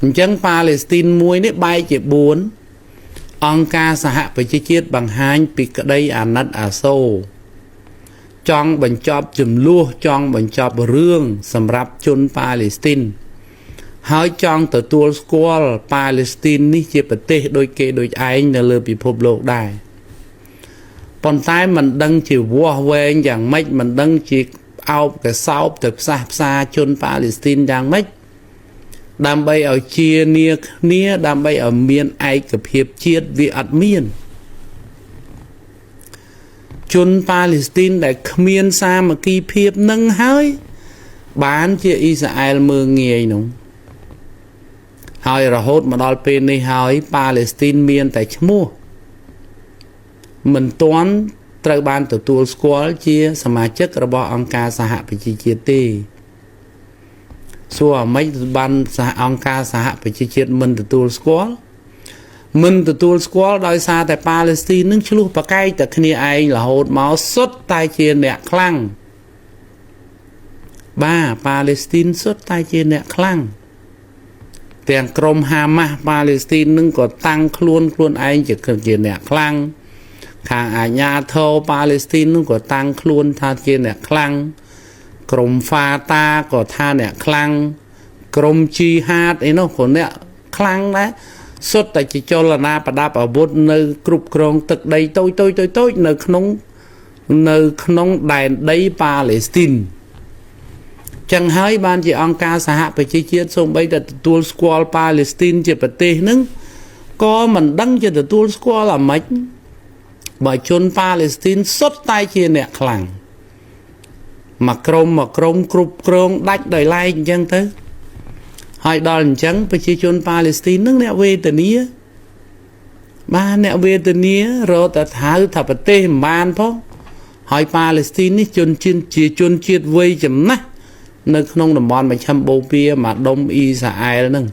អញ្ចឹងប៉ាឡេស្ទីនមួយនេះបែកជា4អង្គការសហប្រជាជាតិបង្ហាញពីក្តីអាណិតអាសូរចង់បញ្ចប់ចំនួនចង់បញ្ចប់រឿងសម្រាប់ជនប៉ាឡេស្ទីនហើយចង់ទទួលស្គាល់ប៉ាឡេស្ទីននេះជាប្រទេសដូចគេដូចឯងនៅលើពិភពលោកដែរប៉ុន្តែមិនដឹងជាវាស់វែងយ៉ាងម៉េចមិនដឹងជាអោបកសោបទៅផ្សះផ្សាជនប៉ាឡេស្ទីនយ៉ាងម៉េចដើម្បីឲ្យជានាគ្នាដើម្បីឲ្យមានឯកភាពជាតិវាអត់មានជនប៉ាឡេស្ទីនដែលគ្មានសាមគ្គីភាពនឹងហើយបានជាអ៊ីស្រាអែលមើងងាយនោះហើយរហូតមកដល់ពេលនេះហើយប៉ាឡេស្ទីនមានតែឈ្មោះមិនទាន់ត្រូវបានទទួលស្គាល់ជាសមាជិករបស់អង្គការសហប្រជាជាតិទេសួរអាម៉េចបានសហអង្គការសហប្រជាជាតិមិនទទួលស្គាល់មិនទទួលស្គាល់ដោយសារតែប៉ាឡេស្ទីននឹងឆ្លោះប្រកែកតែគ្នាឯងរហូតមកសុទ្ធតែជាអ្នកខ្លាំងបាទប៉ាឡេស្ទីនសុទ្ធតែជាអ្នកខ្លាំងទាំងក្រុមហាម៉ាស់ប៉ាឡេស្ទីននឹងក៏តាំងខ្លួនខ្លួនឯងជាជាអ្នកខ្លាំងខាងអាញាធរប៉ាឡេស្ទីននឹងក៏តាំងខ្លួនថាជាអ្នកខ្លាំងក្រុមហ្វាតាក៏ថាអ្នកខ្លាំងក្រុមជីហាតអីនោះក៏អ្នកខ្លាំងដែរសុទ្ធតែជាចលនាប្រដាប់អាវុធនៅគ្រប់គ្រងទឹកដីតូចតូចតូចតូចនៅក្នុងនៅក្នុងដែនដីប៉ាឡេស្ទីនចឹងហើយបានជាអង្គការសហប្រជាជាតិសូម្បីតែទទួលស្គាល់ប៉ាឡេស្ទីនជាប្រទេសហ្នឹងក៏មិនដឹងជាទទួលស្គាល់អាម៉េចបើជនប៉ាឡេស្ទីនសុទ្ធតែជាអ្នកខ្លាំងមួយក្រុមមួយក្រុមគ្រប់គ្រងដាច់ដោយឡែកអញ្ចឹងទៅហើយដល់អញ្ចឹងប្រជាជនប៉ាឡេស្ទីននឹងអ្នកវេទនាបាទអ្នកវេទនារកតែហៅថាប្រទេសមិនបានផងហើយប៉ាឡេស្ទីននេះជនជាតិជាជនជាតិវ័យចំណាស់នៅក្នុងតំបន់មជ្ឈិមបូព៌ាមួយដុំអ៊ីស្រាអែលហ្នឹង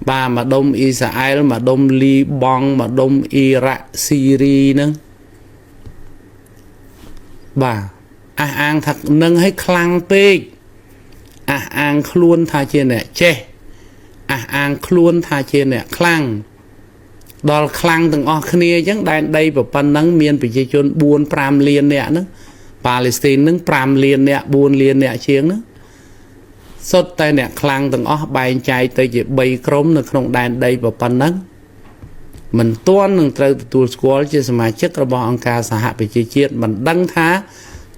បាទមួយដុំអ៊ីស្រាអែលមួយដុំលីបង់មួយដុំអ៊ីរ៉ាក់ស៊ីរីហ្នឹងបាទអះអាងថានឹងឲ្យខ្លាំងពេកអះអាងខ្លួនថាជាអ្នកចេះអះអាងខ្លួនថាជាអ្នកខ្លាំងដល់ខ្លាំងទាំងអស់គ្នាអញ្ចឹងដែនដីប៉ុណ្ណឹងមានប្រជាជន4 5លានអ្នកហ្នឹងប៉ាឡេស្ទីនហ្នឹង5លានអ្នក4លានអ្នកជាងហ្នឹងសុទ្ធតែអ្នកខ្លាំងទាំងអស់បែងចែកទៅជា3ក្រុមនៅក្នុងដែនដីប៉ុណ្ណឹងមិនទាន់នឹងត្រូវទទួលស្គាល់ជាសមាជិករបស់អង្គការសហប្រជាជាតិមិនដឹងថា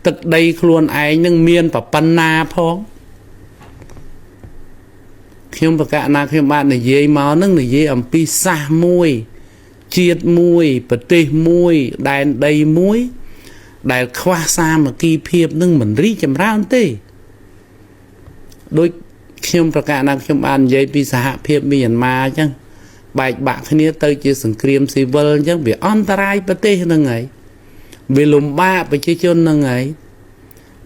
ទឹកដីខ្លួនឯងនឹងមានប៉ុណ្ណាផងខ្ញុំប្រកាសណាខ្ញុំបាទនិយាយមកនឹងនិយាយអំពីសាសមួយជាតិមួយប្រទេសមួយដែនដីមួយដែលខ្វះសាមគ្គីភាពនឹងមិនរីកចម្រើនទេដូចខ្ញុំប្រកាសណាខ្ញុំបាននិយាយពីសហភាពមីយ៉ាន់ម៉ាអញ្ចឹងបែកបាក់គ្នាទៅជាសង្គ្រាមស៊ីវិលអញ្ចឹងវាអន្តរាយប្រទេសហ្នឹងហើយវាលំបាកប្រជាជនហ្នឹងហើយ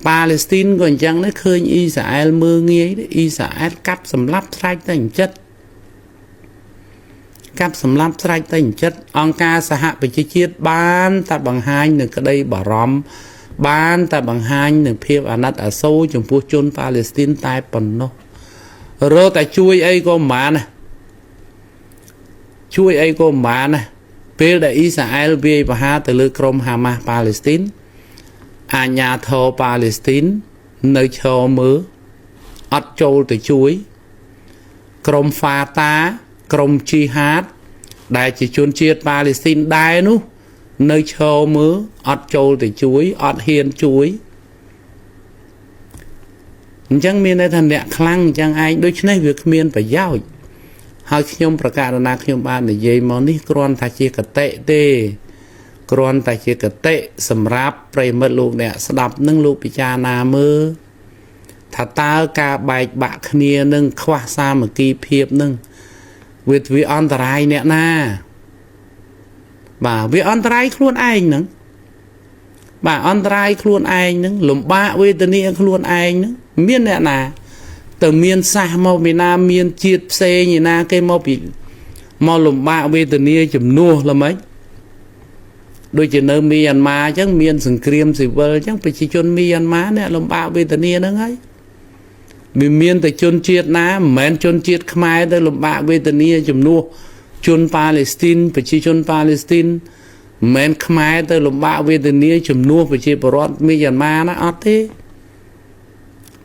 ប៉ាឡេស្ទីនក៏អញ្ចឹងដែរឃើញអ៊ីស្រាអែលមើងងាយអ៊ីស្រាអែលកាប់សម្លាប់ស្រេចតែអញ្ចិត្តកាប់សម្លាប់ស្រេចតែអញ្ចិត្តអង្គការសហប្រជាជាតិបានតែបង្ហាញនៅក្តីបារម្ភបានតែបង្ហាញនឹងភាពអាណិតអាសូរចំពោះជនប៉ាឡេស្ទីនតែប៉ុណ្ណោះរកតែជួយអីក៏មិនបានណាជួយអីក៏មិនបានណាពេលដែលអ៊ីស្រាអែលវាយប្រហារទៅលើក្រុមហាម៉ាស់ប៉ាឡេស្ទីនអាញាធរប៉ាឡេស្ទីននៅឈរមើលអត់ចូលទៅជួយក្រុមហ្វាតាក្រុមជីហាតដែលជាជនជាតិប៉ាឡេស្ទីនដែរនោះនៅឈរមើលអត់ចូលទៅជួយអត់ហ៊ានជួយអញ្ចឹងមានន័យថាអ្នកខ្លាំងអញ្ចឹងឯងដូច្នេះវាគ្មានប្រយោជន៍ហើយខ្ញុំប្រកាសណាខ្ញុំបាននិយាយមកនេះគ្រាន់តែជាកតិទេគ្រាន់តែជាកតិសម្រាប់ប្រិយមិត្តលោកអ្នកស្ដាប់នឹងលោកពិចារណាមើលថាតើការបែកបាក់គ្នានឹងខ្វះសាមគ្គីភាពនឹងវាអន្តរាយអ្នកណាបាទវាអន្តរាយខ្លួនឯងហ្នឹងបាទអន្តរាយខ្លួនឯងហ្នឹងលំបាកវេទនាខ្លួនឯងហ្នឹងមានអ្នកណាទៅមានសះមកពីណាមានជាតិផ្សេងឯណាគេមកពីមកលំបាកវេទនាជំនួសល្មិចដូចជានៅមីយ៉ាន់ម៉ាអញ្ចឹងមានសង្គ្រាមស៊ីវិលអញ្ចឹងប្រជាជនមីយ៉ាន់ម៉ាអ្នកលំបាកវេទនាហ្នឹងហើយ វាមានតែជនជាតិណាមិនមែនជនជាតិខ្មែរទៅលំបាកវេទនាជំនួសជនប៉ាឡេស្ទីនប្រជាជនប៉ាឡេស្ទីនមិនមែនខ្មែរទៅលំបាកវេទនាជំនួសប្រជាពលរដ្ឋមីយ៉ាន់ម៉ាណាអត់ទេ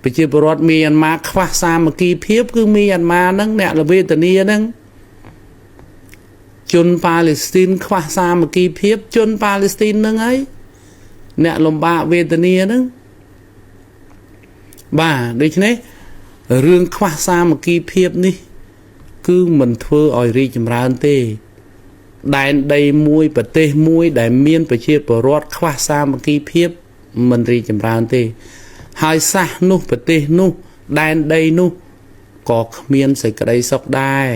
ប្រជាពលរដ្ឋមីយ៉ាន់ម៉ាខ្វះសាមគ្គីភាពគឺមីយ៉ាន់ម៉ាហ្នឹងអ្នកលវេទនាហ្នឹងជនប៉ាឡេស្ទីនខ្វះសាមគ្គីភាពជនប៉ាឡេស្ទីនហ្នឹងហើយអ្នកលំបាកវេទនាហ្នឹងបាទដូច្នេះរឿងខ្វះសាមគ្គីភាពនេះ គឺមិនធ្វើឲ្យរីកចម្រើនទេ ដែនដីមួយប្រទេសមួយ ដែលមានប្រជាពលរដ្ឋខ្វះសាមគ្គីភាពមិនរីកចម្រើនទេ ហើយសាសនោះប្រទេសនោះ ដែនដីនោះក៏គ្មានសេចក្តីសុខដែរ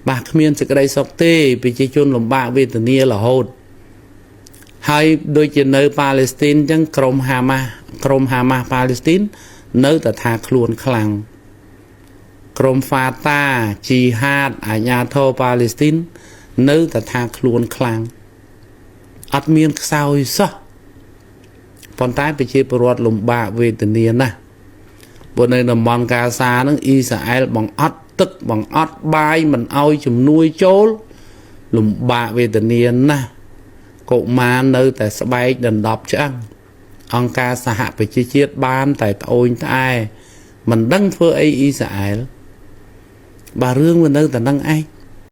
បាទគ្មានសេចក្តីសុខទេប្រជាជនលំបាកវេទនារហូត ហើយដូចជានៅប៉ាឡេស្ទីនអញ្ចឹងក្រុមហាម៉ាស់ក្រុមហាម៉ាស់ប៉ាឡេស្ទីន នៅតែថាខ្លួនខ្លាំងក្រុមហ្វាតាជីហាតអាញាធរប៉ាឡេស្ទីន នៅតែថាខ្លួនខ្លាំងអត់មានខ្សោយសោះប៉ុន្តែប្រជាពលរដ្ឋលំបាកវេទនាណាស់ព្រោះនៅតំបន់កាសាហ្នឹងអ៊ីស្រាអែលបង្អត់ទឹកបង្អត់បាយមិនអោយជំនួយចូលលំបាកវេទនាណាស់កុមារនៅតែស្បែកដណ្ដប់ឆ្អឹងអង្គការសហប្រជាជាតិបានតែត្អូញត្អែមិនដឹងធ្វើអីអ៊ីស្រាអែលបាទរឿងវានៅតែនឹងឯង។